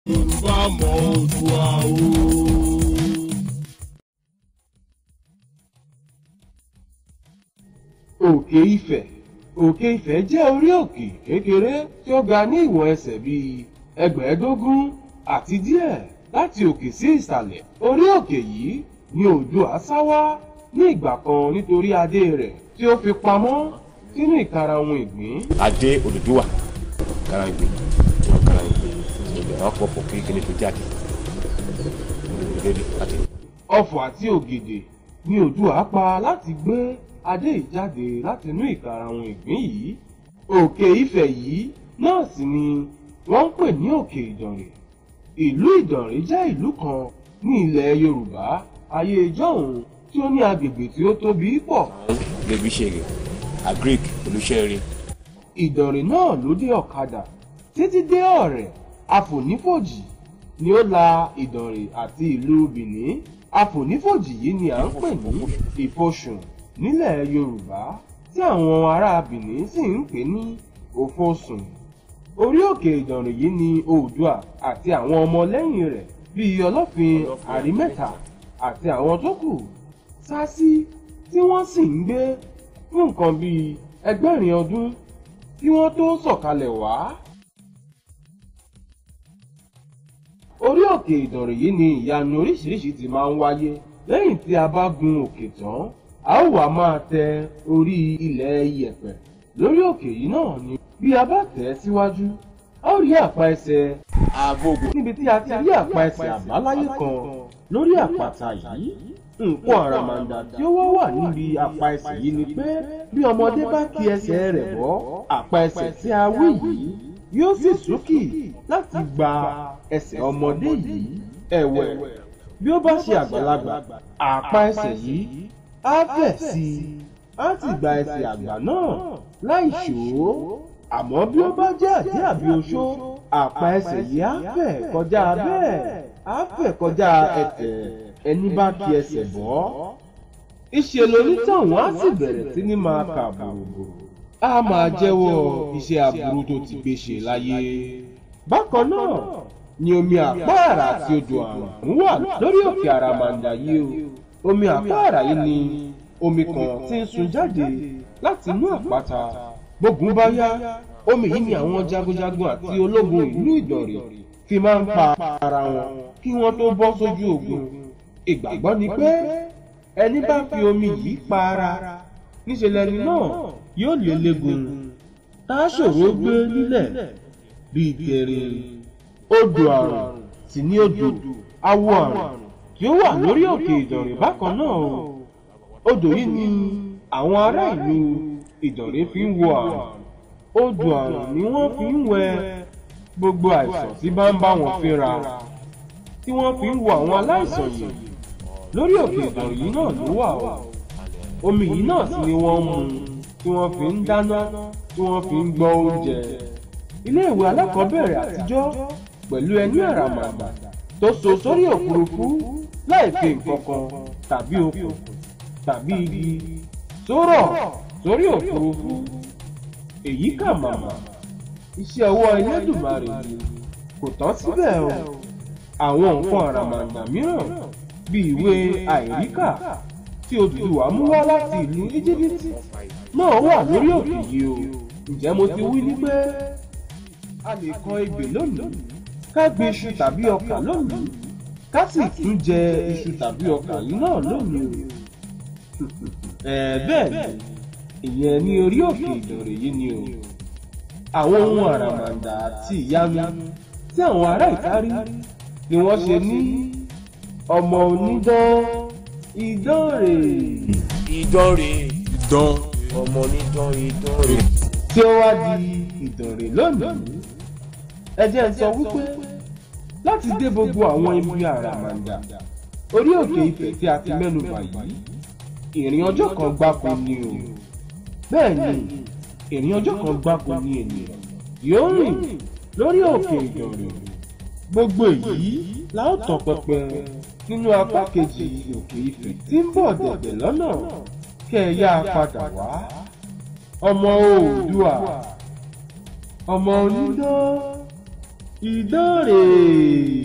Yorùbá mọ Oòduà o. Òkè Ifẹ̀. Òkè Ifẹ̀ jẹ́ orí òkè kékeré tí ó ga ní ìwọ̀n ẹsẹ̀ bíi 15 àti díẹ̀ láti òkè sí ìsàlẹ̀. Orí òkè yìí ni Oòduà sá wá ní ìgbà kan nítorí adé rẹ̀ tí ó fi pamọ́ sínú ìkarahun ìgbín. Adé Odùduwà karahun ìgbín wọn karahun ìgbín ìgbẹ́ wọn pọ̀ pọ̀ kékeré tó jáde láti. Ọfọ̀ àti ògèdè ni Oòduà pa láti gbé adé yìí jáde látinú ìkarahun ìgbín yìí. Òkè Ifẹ̀ yìí náà sì ni wọ́n ń pè ní Òkè Ìdànrè. Ìlú Ìdànrè jẹ́ ìlú kan ní ilẹ̀ Yorùbá ayé ìjọ́un tí ó ní agbègbè tí ó tóbi pọ̀. Bébí ṣeré agric olùṣẹ́rẹ́. Ìdànrè náà ló dé ọ̀kadà títí dé Ọ̀rẹ̀. Àfonífojì ni ó la Ìdànrè àti ìlú Bìní. Àfonífojì yìí ni à ń pè ní Ìfọ̀sùn nílẹ̀ Yorùbá tí àwọn ará Bìní sì ń pè ní Òfosùn. Orí òkè Ìdànrè yìí ni Oòduà àti àwọn ọmọlẹ́yìn rẹ̀ bíi Ọlọ́fin Àrímẹ́ta àti àwọn tó kù sá sí tí wọ́n sì ń gbé fún nǹkan bíi 8,000 ọdún kí wọ́n tó sọ̀kalẹ̀ wá. Orí òkè Ìdànrè yìí ni ìyanu oríṣiríṣi ti máa ń wáyé. Lẹ́yìn tí a bá gun òkè tán, a ó wá máa tẹ orí ilẹ̀ iyẹ̀pẹ̀ lórí òkè yìí náà ni. Bí a bá tẹ̀ ẹ́ síwájú, a ó rí àpá ẹsẹ̀ Agogo. níbi tí a ti rí àpá ẹsẹ̀ àbáláyé kan lórí àpáta yìí. Nǹkan àràmàǹdà tí ó wá wà níbi àpá ẹsẹ̀ yìí ni pé bí ọmọdé bá ki ẹsẹ̀ rẹ̀ bọ́ àpá ẹsẹ̀ tí a wí yìí yóò sì súnkì láti gba ẹsẹ̀ ọmọdé yìí. Ẹ̀wẹ̀, bí ó bá ṣe àgbàlagbà, àpá ẹsẹ̀ yìí á fẹ̀ sí i, á sì gba ẹsẹ̀ àgbà náà láì ṣòó. Àmọ́ bí ó bá jẹ́ àjẹ́ àbí oṣó, àpá ẹsẹ̀ yìí á fẹ̀ kọjá bẹ́ẹ̀, á fẹ̀ kọjá ẹ̀tẹ̀ ẹni bá ki ẹsẹ̀ bọ́. Ìṣe lonítọ̀hún á sì bẹ̀rẹ̀ sí ní máa kà bòròbòrò, á máa jẹ́wọ́ iṣẹ́ aburú tó ti gbé ṣe láyé. Bákan náà ni omi àpáàrà àti odò àrùn wà lórí òkè àràmàǹdà yìí o. Omi àpáàrà yìí ni omi kan tí ń sun jáde láti inú àpáta. Bógun bá yá, omi yìí ni àwọn jagunjagun àti ológun ìlú Ìdànrè fi máa ń pa ara wọn kí wọ́n tó bọ́ sójú ogun. Ìgbàgbọ́ ni pé ẹni bá fi omi yìí pa ara, níṣe lẹni náà yóò lè légun tá a ṣòro gbé nílẹ̀ bíi tẹ̀rẹ̀. Odò àrùn sì ní odò awo àrùn tí ó wà lórí òkè Ìdànrè bákan náà o. Odò yìí ni àwọn ará ìlú Ìdànrè fi ń wo àrùn. Odò àrùn ni wọ́n fi ń wẹ gbogbo àìsàn tí bá ń bá wọn fínra, tí wọ́n fi ń wo àwọn aláìsàn yìí. Lórí òkè Ìdànrè yìí náà ló wà o. Omi yìí náà sì ni wọ́n ń mu, tí wọ́n fi ń dáná, tí wọ́n fi ń gbọ́ oúnjẹ. Ilé ìwé alákọ̀ọ́bẹ̀rẹ̀ àtijọ́ pẹ̀lú ẹní àràmàǹdà tó so sórí òfurufú láì fi nǹkan kan tàbí okùn tàbí igi sórọ̀ sórí òfurufú. Èyí kà màmá iṣẹ́ ọwọ́ Elédùmarè ni. Kò tán síbẹ̀ o. Àwọn nǹkan àràmàǹdà mìíràn bíi ìwé àìríkà tí Odùduwà mú wá láti ìlú Íjíbítì náà wà lórí òkè yìí o. Ǹjẹ́ mo ti wí ní pé a lè kọ ebè lónìí, ká gbin iṣu tàbí ọkà lónìí, ká sì tún jẹ iṣu tàbí ọkà yìí náà lónìí o. Bẹ́ẹ̀ ni, ìyẹn ní orí òkè Ìdànrè yìí ni o. Àwọn ohun àràmàǹdà àti ìyanu tí àwọn ará ìta rí ni wọ́n ṣe ní ọmọ onídán Ìdànrè. Ìdànrè. Ìdán. Ọmọ onídán Ìdànrè. Tí ó wá di Ìdànrè lónìí. Ẹ jẹ́ n sọ wípé láti dé gbogbo àwọn ibi àràmàǹdà orí òkè Ifẹ̀ tí a ti mẹ́nu bà yìí, ìrìn ọjọ́ kan gbáko ni o. Bẹ́ẹ̀ ni, ìrìn ọjọ́ kan gbáko ni ènìyàn yóò rìn lórí òkè Ìdànrè. Gbogbo èyí la ó tọpẹpẹ nínú apá kejì òkè Ifẹ̀ tí ń bọ̀ dẹ̀dẹ̀ lọ́nà. Kẹ́ ẹ yá padà wá. Ọmọ Oòduà, ọmọ onídán. Idán rèé.